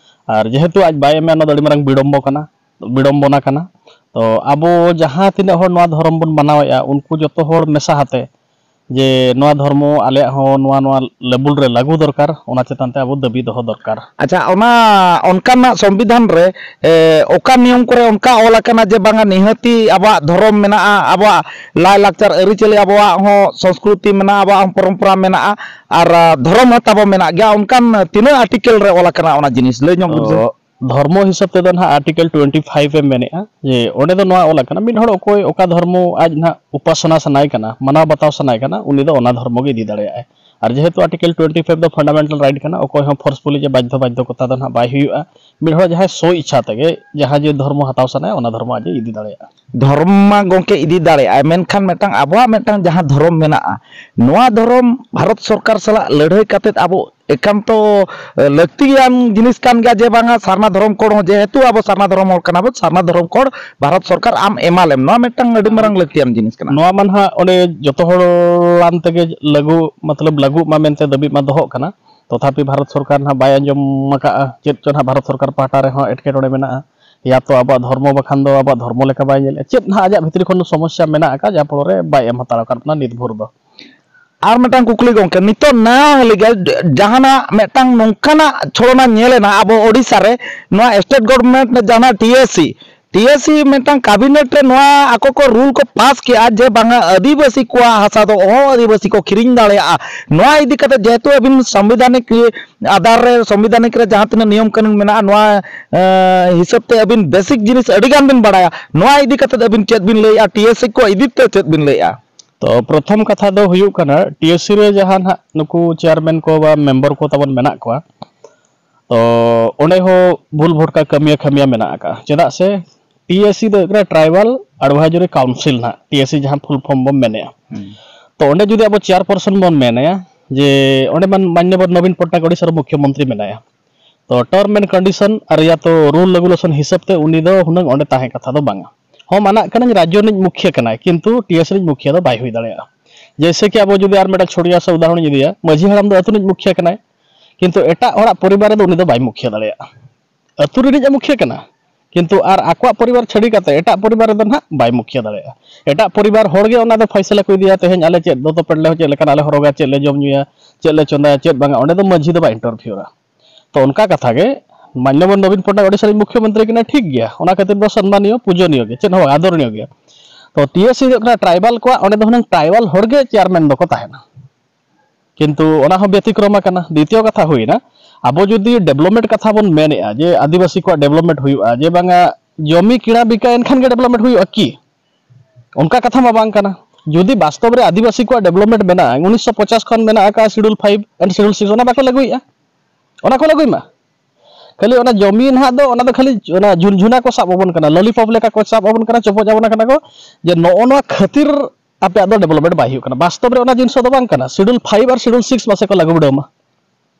ᱟᱨ ᱡᱮᱦᱮᱛᱩ ᱟᱡ ᱵᱟᱭ ᱮᱢᱟ, ᱚᱱᱟ ᱫᱚ ᱟᱹᱰᱤ ᱢᱟᱨᱟᱝ ᱵᱤᱲᱚᱢᱵᱚ ᱠᱟᱱᱟ, ᱵᱤᱲᱚᱢᱵᱚᱱᱟ ᱠᱟᱱᱟ᱾ ᱛᱚ ᱟᱵᱚ ᱡᱟᱦᱟᱸ ᱛᱤᱱᱟᱹᱜ ᱦᱚᱲ ᱱᱚᱣᱟ ᱫᱷᱚᱨᱚᱢ ᱵᱚᱱ ᱢᱟᱱᱟᱣᱮᱫᱼᱟ, ᱩᱱᱠᱩ ᱡᱚᱛᱚ ᱦᱚᱲ ᱢᱮᱥᱟ ᱦᱟᱛᱮ ᱡᱮ ᱱᱚᱣᱟ ᱫᱷᱚᱨᱢᱚ ᱟᱞᱮᱭᱟᱜ ᱦᱚᱸ ᱱᱚᱣᱟ, ᱱᱚᱣᱟ ᱞᱮᱵᱩᱞ ᱨᱮ ᱞᱟᱹᱜᱩ ᱫᱚᱨᱠᱟᱨ, ᱚᱱᱟ ᱪᱮᱛᱟᱱ ᱛᱮ ᱟᱵᱚ ᱫᱟᱹᱵᱤ ᱫᱚᱦᱚ ᱫᱚᱨᱠᱟᱨ᱾ ᱟᱪᱪᱷᱟ, ᱚᱱᱟ ᱚᱱᱠᱟᱱᱟᱜ ᱥᱚᱝᱵᱤᱫᱷᱟᱱ ᱨᱮ, ᱮ, ᱚᱠᱟ ᱱᱤᱭᱚᱢ ᱠᱚᱨᱮ ᱚᱱᱠᱟ ᱚᱞ ᱟᱠᱟᱱᱟ ᱡᱮ ᱵᱟᱝᱟ ᱱᱤᱦᱟᱹᱛᱤ ᱟᱵᱚᱣᱟᱜ ᱫᱷᱚᱨᱚᱢ ᱢᱮᱱᱟᱜᱼᱟ, ᱟᱵᱚᱣᱟᱜ ᱞᱟᱭᱼᱞᱟᱠᱪᱟᱨ ᱟᱹᱨᱤᱪᱟᱹᱞᱤ, ᱟᱵᱚᱣᱟᱜ ᱦᱚᱸ ᱥᱚᱝᱥᱠᱨᱤᱛᱤ ᱢᱮᱱᱟᱜᱼᱟ, ᱟᱵᱚᱣᱟᱜ ᱦᱚᱸ ᱯᱚᱨᱚᱢᱯᱚᱨᱟ ᱢᱮᱱᱟᱜᱼᱟ, ᱟᱨ, ᱟ, ᱫᱷᱚᱨᱚᱢ ᱦᱚᱸ ᱛᱟᱵᱚ ᱢᱮᱱᱟᱜ ᱜᱮᱭᱟ, ᱚᱱᱠᱟᱱ ᱛᱤᱱᱟᱹᱜ ᱟᱨᱴᱤᱠᱮᱞ ᱨᱮ ᱚᱞ ᱟᱠᱟᱱᱟ ᱚᱱᱟ ᱡᱤᱱᱤᱥ ᱞᱟᱹᱭ ᱧᱚᱜ ᱵᱤᱱ ᱥᱮ? ᱛᱚ, ᱫᱷᱚᱨᱢᱚ ᱦᱤᱥᱟᱹᱵ ᱛᱮᱫᱚ ᱱᱟᱦᱟᱜ ᱟᱨᱴᱤᱠᱮᱞ ᱴᱩᱭᱮᱱᱴᱤ ᱯᱷᱟᱭᱤᱵᱷ ᱮ ᱢᱮᱱᱮᱫᱼᱟ ᱡᱮ ᱚᱸᱰᱮ ᱫᱚ ᱱᱚᱣᱟ ᱚᱞ ᱟᱠᱟᱱᱟ, ᱢᱤᱫ ᱦᱚᱲ ᱚᱠᱚᱭ ᱚᱠᱟ ᱫᱷᱚᱨᱢᱚ ᱟᱡ ᱱᱟᱦᱟᱜ ᱩᱯᱟᱥᱚᱱᱟ ᱥᱟᱱᱟᱭᱮ ᱠᱟᱱᱟ, ᱢᱟᱱᱟᱣ ᱵᱟᱛᱟᱣ ᱥᱟᱱᱟᱭᱮ ᱠᱟᱱᱟ, ᱩᱱᱤ ᱫᱚ ᱚᱱᱟ ᱫᱷᱚᱨᱢᱚ ᱜᱮ ᱤᱫᱤ ᱫᱟᱲᱮᱭᱟᱜᱼᱟᱭ᱾ ᱟᱨ ᱡᱮᱦᱮᱛᱩ ᱟᱨᱴᱤᱠᱮᱞ ᱴᱩᱭᱮᱱᱴᱤ ᱯᱷᱟᱭᱤᱵᱷ ᱫᱚ ᱯᱷᱟᱱᱰᱟᱢᱮᱱᱴᱟᱞ ᱨᱟᱭᱤᱴ ᱠᱟᱱᱟ, ᱚᱠᱚᱭ ᱦᱚᱸ ᱯᱷᱳᱨᱥᱯᱷᱩᱞᱤ ᱡᱮ ᱵᱟᱫᱽᱫᱷᱚ ᱵᱟᱫᱽᱫᱷᱚᱠᱚᱛᱟ ᱫᱚ ᱱᱟᱦᱟᱜ ᱵᱟᱭ ᱦᱩᱭᱩᱜᱼᱟ᱾ ᱢᱤᱫ ᱦᱚᱲ ᱡᱟᱦᱟᱸᱭ ᱥᱚ ᱤᱪᱪᱷᱟ ᱛᱮᱜᱮ ᱡᱟᱦᱟᱸ ᱡᱮ ᱫᱷᱚᱨᱢᱚ ᱦᱟᱛᱟᱣ ᱥᱟᱱᱟᱭᱟ, ᱚᱱᱟ ᱫᱷᱚᱨᱢᱚ ᱟᱡ ᱮ ᱤᱫᱤ ᱫᱟᱲᱮᱭᱟᱜᱼᱟ᱾ ᱫᱷᱚᱨᱚᱢ ᱢᱟ ᱜᱚᱢᱠᱮ ᱤᱫᱤ ᱫᱟᱲᱮᱭᱟᱜᱼᱟᱭ, ᱢᱮᱱᱠᱷᱟᱱ ᱢᱤᱫᱴᱟᱝ ᱟᱵᱚᱣᱟᱜ ᱢᱤᱫᱴᱟᱝ ᱡᱟᱦᱟᱸ ᱫᱷᱚᱨᱚᱢ ᱢᱮᱱᱟᱜᱼᱟ, ᱱᱚᱣᱟ ᱫᱷᱚᱨᱚᱢ ᱵᱷᱟᱨᱚᱛ ᱥᱚᱨᱠᱟᱨ ᱥᱟᱞᱟᱜ ᱞᱟᱹᱲᱦᱟᱹᱭ ᱠᱟᱛᱮᱫ ᱟᱵᱚ ᱮᱠᱟᱱᱛᱚ, ᱮ, ᱞᱟᱹᱠᱛᱤᱭᱟᱱ ᱡᱤᱱᱤᱥ ᱠᱟᱱ ᱜᱮᱭᱟ ᱡᱮ ᱵᱟᱝᱟ ᱥᱟᱨᱱᱟ ᱫᱷᱚᱨᱚᱢ ᱠᱳᱰ ᱦᱚᱸ, ᱡᱮᱦᱮᱛᱩ ᱟᱵᱚ ᱥᱟᱨᱱᱟ ᱫᱷᱚᱨᱚᱢ ᱦᱚᱲ ᱠᱟᱱᱟ ᱵᱚᱱ, ᱥᱟᱨᱱᱟ ᱫᱷᱚᱨᱚᱢ ᱠᱳᱰ ᱵᱷᱟᱨᱚᱛ ᱥᱚᱨᱠᱟᱨ ᱟᱢ ᱮᱢᱟᱞᱮᱢ, ᱱᱚᱣᱟ ᱢᱤᱫᱴᱟᱝ ᱟᱹᱰᱤ ᱢᱟᱨᱟᱝ ᱞᱟᱹᱠᱛᱤᱭᱟᱱ ᱡᱤᱱᱤᱥ ᱠᱟᱱᱟ᱾ ᱱᱚᱣᱟ ᱢᱟ ᱱᱟᱦᱟᱜ ᱚᱸᱰᱮ ᱡᱚᱛᱚ ᱦᱚᱲ ᱞᱟᱱ ᱛᱮᱜᱮ ᱞᱟᱹᱜᱩ, ᱢᱚᱛᱞᱚᱵ ᱞᱟᱹᱜᱩᱜ ᱢᱟ ᱢᱮᱱᱛᱮ ᱫᱟᱹᱵᱤ ᱢᱟ ᱫᱚᱦᱚᱜ ᱠᱟᱱᱟ, ᱛᱚᱛᱷᱟᱯᱤ ᱵᱷᱟᱨᱚᱛ ᱥᱚᱨᱠᱟᱨ ᱱᱟᱦᱟᱜ ᱵᱟᱭ ᱟᱸᱡᱚᱢ ᱟᱠᱟᱫᱼᱟ᱾ ᱪᱮᱫ ᱪᱚ ᱱᱟᱦᱟᱜ ᱵᱷᱟᱨᱚᱛ ᱥᱚᱨᱠᱟᱨ ᱯᱟᱦᱴᱟ ᱨᱮᱦᱚᱸ ᱮᱴᱠᱮᱴᱚᱬᱮ ᱢᱮᱱᱟᱜᱼᱟ, ᱭᱟ ᱛᱚ ᱟᱵᱚᱣᱟᱜ ᱫᱷᱚᱨᱢᱚ ᱵᱟᱠᱷᱟᱱ ᱫᱚ ᱟᱵᱚᱣᱟᱜ ᱫᱷᱚᱨᱢᱚ ᱞᱮᱠᱟ ᱵᱟᱭ ᱧᱮᱞᱮᱫᱼᱟ, ᱪᱮᱫ ᱱᱟᱦᱟᱜ ᱟᱡᱟᱜ ᱵᱷᱤᱛᱨᱤ ᱠᱷᱚᱱ ᱥᱚᱢᱚᱥᱥᱟ ᱢᱮᱱᱟᱜ ᱟᱠᱟᱫ, ᱡᱟ ᱯᱚᱨᱮ ᱵᱟᱭ ᱮᱢ ᱦᱟᱛᱟᱲ ᱟᱠᱟᱫ ᱵᱚᱱᱟ ᱱᱤᱛ ᱵᱷᱳᱨ ᱫᱚ᱾ ᱟᱨ ᱢᱤᱫᱴᱟᱝ ᱠᱩᱠᱞᱤ ᱜᱚᱢᱠᱮ, ᱱᱤᱛᱚᱜ ᱱᱟᱣᱟ ᱦᱟᱹᱞᱤ ᱜᱮ ᱡᱟᱦᱟᱱᱟᱜ ᱢᱤᱫᱴᱟᱝ ᱱᱚᱝᱠᱟᱱᱟᱜ ᱪᱷᱚᱲᱚᱱᱟ ᱧᱮᱞ ᱮᱱᱟ ᱟᱵᱚ ᱳᱰᱤᱥᱟ ᱨᱮ, ᱱᱚᱣᱟ ᱥᱴᱮᱴ ᱜᱚᱵᱷᱚᱨᱱᱢᱮᱱᱴ ᱡᱟᱦᱟᱱᱟᱜ T A C, T S C ᱢᱤᱫᱴᱟᱝ ᱠᱟᱵᱤᱱᱮᱴ ᱨᱮ ᱱᱚᱣᱟ ᱟᱠᱚ ᱠᱚ ᱨᱩᱞ ᱠᱚ ᱯᱟᱥ ᱠᱮᱜᱼᱟ ᱡᱮ ᱵᱟᱝᱟ ᱟᱹᱫᱤᱵᱟᱹᱥᱤ ᱠᱚᱣᱟᱜ ᱦᱟᱥᱟ ᱫᱚ ᱚᱦᱚ ᱟᱹᱫᱤᱵᱟᱹᱥᱤ ᱠᱚ ᱠᱤᱨᱤᱧ ᱫᱟᱲᱮᱭᱟᱜᱼᱟ᱾ ᱱᱚᱣᱟ ᱤᱫᱤ ᱠᱟᱛᱮ ᱡᱮᱦᱮᱛᱩ ᱟᱹᱵᱤᱱ ᱥᱚᱝᱵᱤᱫᱷᱟᱱᱤᱠ ᱟᱫᱷᱟᱨ ᱨᱮ, ᱥᱚᱝᱵᱤᱫᱷᱟᱱᱤᱠ ᱨᱮ ᱡᱟᱦᱟᱸ ᱛᱤᱱᱟᱹᱜ ᱱᱤᱭᱚᱢ ᱠᱟᱹᱱᱩᱱ ᱢᱮᱱᱟᱜᱼᱟ, ᱱᱚᱣᱟ ᱮ, ᱦᱤᱥᱟᱹᱵ ᱛᱮ ᱟᱹᱵᱤᱱ ᱵᱮᱥᱤᱠ ᱡᱤᱱᱤᱥ ᱟᱹᱰᱤ ᱜᱟᱱ ᱵᱤᱱ ᱵᱟᱲᱟᱭᱟ᱾ ᱱᱚᱣᱟ ᱤᱫᱤ ᱠᱟᱛᱮ ᱟᱹᱵᱤᱱ ᱪᱮᱫ ᱵᱤᱱ ᱞᱟᱹᱭᱮᱜᱼᱟ? ᱴᱤ ᱮᱥ ᱥᱤ ᱠᱚ ᱤᱫᱤ ᱛᱮ ᱪᱮᱫ ᱵᱤᱱ ᱞᱟᱹᱭᱮᱜᱼᱟ? ᱛᱚ, ᱯᱨᱚᱛᱷᱚᱢ ᱠᱟᱛᱷᱟ ᱫᱚ ᱦᱩᱭᱩᱜ ᱠᱟᱱᱟ, ᱴᱤ ᱮᱥ ᱥᱤ ᱨᱮ ᱡᱟᱦᱟᱸ ᱱᱟᱦᱟᱜ ᱱᱩᱠᱩ ᱪᱮᱭᱟᱨᱢᱮᱱ ᱠᱚ ᱵᱟ ᱢᱮᱢᱵᱟᱨ ᱠᱚ ᱛᱟᱵᱚᱱ ᱢᱮᱱᱟᱜ ᱠᱚᱣᱟ, ᱛᱚ, ᱚᱸᱰᱮ ᱦᱚᱸ ᱵᱷᱩᱞ ᱵᱷᱚᱴᱠᱟ ᱠᱟᱹᱢᱤᱭᱟᱹ ᱠᱷᱟᱹᱢᱤᱭᱟᱹ ᱢᱮᱱᱟᱜ ᱟᱠᱟᱫᱼᱟ᱾ ᱪᱮᱫᱟᱜ ᱥᱮ ᱴᱤ ᱮᱥ ᱥᱤ ᱫᱚ ᱦᱩᱭᱩᱜ ᱠᱟᱱᱟ ᱴᱨᱟᱭᱵᱟᱞ ᱟᱰᱵᱷᱟᱭᱡᱟᱨᱤ ᱠᱟᱣᱩᱱᱥᱤᱞ ᱱᱟᱦᱟᱜ, ᱴᱤ ᱮᱥ ᱥᱤ ᱡᱟᱦᱟᱸ ᱯᱷᱩᱞ ᱯᱷᱚᱨᱢ ᱵᱚᱱ ᱢᱮᱱᱮᱜᱼᱟ᱾ ᱛᱚ, ᱚᱸᱰᱮ ᱡᱩᱫᱤ ᱟᱵᱚ ᱪᱮᱭᱟᱨᱯᱟᱨᱥᱚᱱ ᱵᱚᱱ ᱢᱮᱱᱟᱭᱟ ᱡᱮ ᱚᱸᱰᱮ ᱢᱟ ᱢᱟᱱᱱᱚᱵᱚᱨ ᱱᱚᱵᱤᱱ ᱯᱚᱴᱱᱟᱭᱮᱠ ᱳᱰᱤᱥᱟ ᱨᱮ ᱢᱩᱠᱷᱭᱚᱢᱚᱱᱛᱨᱤ ᱢᱮᱱᱟᱭᱟ, ᱛᱚ, ᱴᱟᱨᱢ ᱮᱱᱰ ᱠᱚᱱᱰᱤᱥᱚᱱ ᱟᱨ ᱭᱟ ᱛᱚ ᱨᱩᱞ ᱨᱮᱜᱩᱞᱮᱥᱚᱱ ᱦᱤᱥᱟᱹᱵ ᱛᱮ ᱩᱱᱤ ᱫᱚ ᱦᱩᱱᱟᱹᱝ ᱚᱸᱰᱮ ᱛᱟᱦᱮᱸ ᱠᱟᱛᱷᱟ ᱫᱚ ᱵᱟᱝᱟ᱾ ᱦᱚᱸ, ᱢᱟᱱᱟᱜ ᱠᱟᱹᱱᱟᱹᱧ ᱨᱟᱡᱽᱡᱚ ᱨᱤᱱᱤᱡ ᱢᱩᱠᱷᱭᱟᱹ ᱠᱟᱱᱟᱭ, ᱠᱤᱱᱛᱩ ᱴᱤ ᱮᱥ ᱨᱤᱱᱤᱡ ᱢᱩᱠᱷᱭᱟᱹ ᱫᱚ ᱵᱟᱭ ᱦᱩᱭ ᱫᱟᱲᱮᱭᱟᱜᱼᱟ᱾ ᱡᱮᱭᱥᱮ ᱠᱤ ᱟᱵᱚ ᱡᱩᱫᱤ ᱟᱨ ᱢᱤᱫᱴᱟᱝ ᱪᱷᱳᱴᱤᱭᱟ ᱥᱟ ᱩᱫᱟᱦᱚᱨᱚᱱ ᱤᱧ ᱤᱫᱤᱭᱟ, ᱢᱟᱹᱡᱷᱤ ᱦᱟᱲᱟᱢ ᱫᱚ ᱟᱹᱛᱩ ᱨᱤᱱᱤᱡ ᱢᱩᱠᱷᱭᱟᱹ ᱠᱟᱱᱟᱭ, ᱠᱤᱱᱛᱩ ᱮᱴᱟᱜ ᱦᱚᱲᱟᱜ ᱯᱚᱨᱤᱵᱟᱨ ᱨᱮᱫᱚ ᱩᱱᱤ ᱫᱚ ᱵᱟᱭ ᱢᱩᱠᱷᱭᱟᱹ ᱫᱟᱲᱮᱭᱟᱜᱼᱟ᱾ ᱟᱹᱛᱩ ᱨᱤᱱᱤᱡ ᱮ ᱢᱩᱠᱷᱭᱟᱹ ᱠᱟᱱᱟ, ᱠᱤᱱᱛᱩ ᱟᱨ ᱟᱠᱚᱣᱟᱜ ᱯᱚᱨᱤᱵᱟᱨ ᱪᱷᱟᱹᱲᱤ ᱠᱟᱛᱮ ᱮᱴᱟᱜ ᱯᱚᱨᱤᱵᱟᱨ ᱨᱮᱫᱚ ᱱᱟᱦᱟᱜ ᱵᱟᱭ ᱢᱩᱠᱷᱭᱟᱹ ᱫᱟᱲᱮᱭᱟᱜᱼᱟ᱾ ᱮᱴᱟᱜ ᱯᱚᱨᱤᱵᱟᱨ ᱦᱚᱲ ᱜᱮ ᱚᱱᱟ ᱫᱚ ᱯᱷᱟᱭᱥᱟᱞᱟ ᱠᱚ ᱤᱫᱤᱭᱟ, ᱛᱮᱦᱮᱧ ᱟᱞᱮ ᱪᱮᱫ ᱫᱚᱛᱚ ᱯᱮᱱᱴ ᱞᱮ, ᱪᱮᱫ ᱞᱮᱠᱟᱱᱟᱜ ᱞᱮ ᱦᱚᱨᱚᱜᱟ, ᱪᱮᱫ ᱞᱮ ᱡᱚᱢ ᱧᱩᱭᱟ, ᱪᱮᱫ ᱞᱮ ᱪᱚᱸᱫᱟᱭᱟ, ᱪᱮᱫ ᱵᱟᱝᱟ, ᱚᱸᱰᱮ ᱫᱚ ᱢᱟᱹᱡᱷᱤ ᱫᱚ ᱵᱟᱭ ᱤᱱᱴᱟᱨᱯᱷᱤᱭᱩᱨᱟ᱾ ᱛᱚ, ᱚᱱᱠᱟ ᱠᱟᱛᱷᱟ ᱜᱮ ᱢᱟᱱᱱᱚᱵᱚᱨ ᱱᱚᱵᱤᱱ ᱯᱚᱴᱱᱟᱭᱮᱠ ᱳᱰᱤᱥᱟ ᱨᱤᱱᱤᱡ ᱢᱩᱠᱷᱭᱚᱢᱚᱱᱛᱨᱤ ᱠᱟᱱᱟᱭ, ᱴᱷᱤᱠ ᱜᱮᱭᱟ, ᱚᱱᱟ ᱠᱷᱟᱹᱛᱤᱨ ᱫᱚ ᱥᱚᱱᱢᱟᱱᱤᱭᱚ, ᱯᱩᱡᱚᱱᱤᱭᱚ ᱜᱮ, ᱪᱮᱫ ᱦᱚᱸ ᱵᱟᱝ, ᱟᱫᱚᱨᱚᱱᱤᱭᱚ ᱜᱮᱭᱟ᱾ ᱛᱚ, ᱴᱤ ᱮᱥ ᱥᱤ ᱫᱚ ᱦᱩᱭᱩᱜ ᱠᱟᱱᱟ ᱴᱨᱟᱭᱵᱟᱞ ᱠᱚᱣᱟᱜ, ᱚᱸᱰᱮ ᱫᱚ ᱦᱩᱱᱟᱹᱝ ᱴᱨᱟᱭᱵᱟᱞ ᱦᱚᱲ ᱜᱮ ᱪᱮᱭᱟᱨᱢᱮᱱ ᱫᱚᱠᱚ ᱛᱟᱦᱮᱱᱟ᱾ ᱠᱤᱱᱛᱩ ᱚᱱᱟ ᱦᱚᱸ ᱵᱮᱛᱤᱠᱨᱚᱢ ᱟᱠᱟᱱᱟ᱾ ᱫᱤᱛᱤᱭᱚ ᱠᱟᱛᱷᱟ ᱦᱩᱭᱱᱟ, ᱟᱵᱚ ᱡᱩᱫᱤ ᱰᱮᱵᱷᱞᱚᱯᱢᱮᱱᱴ ᱠᱟᱛᱷᱟ ᱵᱚᱱ ᱢᱮᱱᱮᱫᱼᱟ ᱡᱮ ᱟᱹᱫᱤᱵᱟᱹᱥᱤ ᱠᱚᱣᱟᱜ ᱰᱮᱵᱷᱞᱚᱯᱢᱮᱱᱴ ᱦᱩᱭᱩᱜᱼᱟ, ᱡᱮ ᱵᱟᱝᱟ ᱡᱚᱢᱤ ᱠᱤᱬᱟ ᱵᱤᱠᱟ ᱮᱱᱠᱷᱟᱱ ᱜᱮ ᱰᱮᱵᱷᱞᱚᱯᱢᱮᱱᱴ ᱦᱩᱭᱩᱜᱼᱟ ᱠᱤ? ᱚᱱᱠᱟ ᱠᱟᱛᱷᱟ ᱢᱟ ᱵᱟᱝ ᱠᱟᱱᱟ᱾ ᱡᱩᱫᱤ ᱵᱟᱥᱛᱚᱵ ᱨᱮ ᱟᱹᱫᱤᱵᱟᱹᱥᱤ ᱠᱚᱣᱟᱜ ᱰᱮᱵᱷᱞᱚᱯᱢᱮᱱᱴ ᱢᱮᱱᱟᱜᱼᱟ, ᱩᱱᱤᱥᱥᱚ ᱯᱚᱪᱟᱥ ᱠᱷᱚᱱ ᱢᱮᱱᱟᱜ ᱟᱠᱟᱫ schedule five and schedule six, ᱚᱱᱟ ᱵᱟᱠᱚ ᱞᱟᱹᱜᱩᱭᱮᱫᱼᱟ, ᱚᱱᱟ ᱠᱚ ᱞᱟᱹᱜᱩᱭ ᱢᱟ᱾ ᱠᱷᱟᱹᱞᱤ ᱚᱱᱟ ᱡᱚᱢᱤ ᱱᱟᱦᱟᱜ ᱫᱚ, ᱚᱱᱟ ᱫᱚ ᱠᱷᱟᱹᱞᱤ ᱚᱱᱟ ᱡᱷᱩᱱᱡᱷᱩᱱᱟ ᱠᱚ ᱥᱟᱵ ᱟᱵᱚᱱ ᱠᱟᱱᱟ, ᱞᱚᱞᱤᱯᱚᱯ ᱞᱮᱠᱟ ᱠᱚ ᱥᱟᱵ ᱟᱵᱚᱱ ᱠᱟᱱᱟ, ᱪᱚᱯᱚᱡ ᱟᱵᱚᱱ ᱠᱟᱱᱟ ᱠᱚ, ᱡᱮ ᱱᱚᱜᱼᱚ ᱱᱚᱣᱟ ᱠᱷᱟᱹᱛᱤᱨ ᱟᱯᱮᱭᱟᱜ ᱫᱚ ᱰᱮᱵᱷᱞᱚᱯᱢᱮᱱᱴ ᱵᱟᱭ ᱦᱩᱭᱩᱜ ᱠᱟᱱᱟ᱾ ᱵᱟᱥᱛᱚᱵ ᱨᱮ ᱚᱱᱟ ᱡᱤᱱᱤᱥ ᱫᱚ ᱵᱟᱝ ᱠᱟᱱᱟ᱾ ᱥᱤᱰᱩᱞ ᱯᱷᱟᱭᱤᱵᱷ ᱟᱨ ᱥᱤᱰᱩᱞ ᱥᱤᱠᱥ ᱢᱟᱥᱮ ᱠᱚ ᱞᱟᱹᱜᱩ ᱵᱤᱰᱟᱹᱣ ᱢᱟ᱾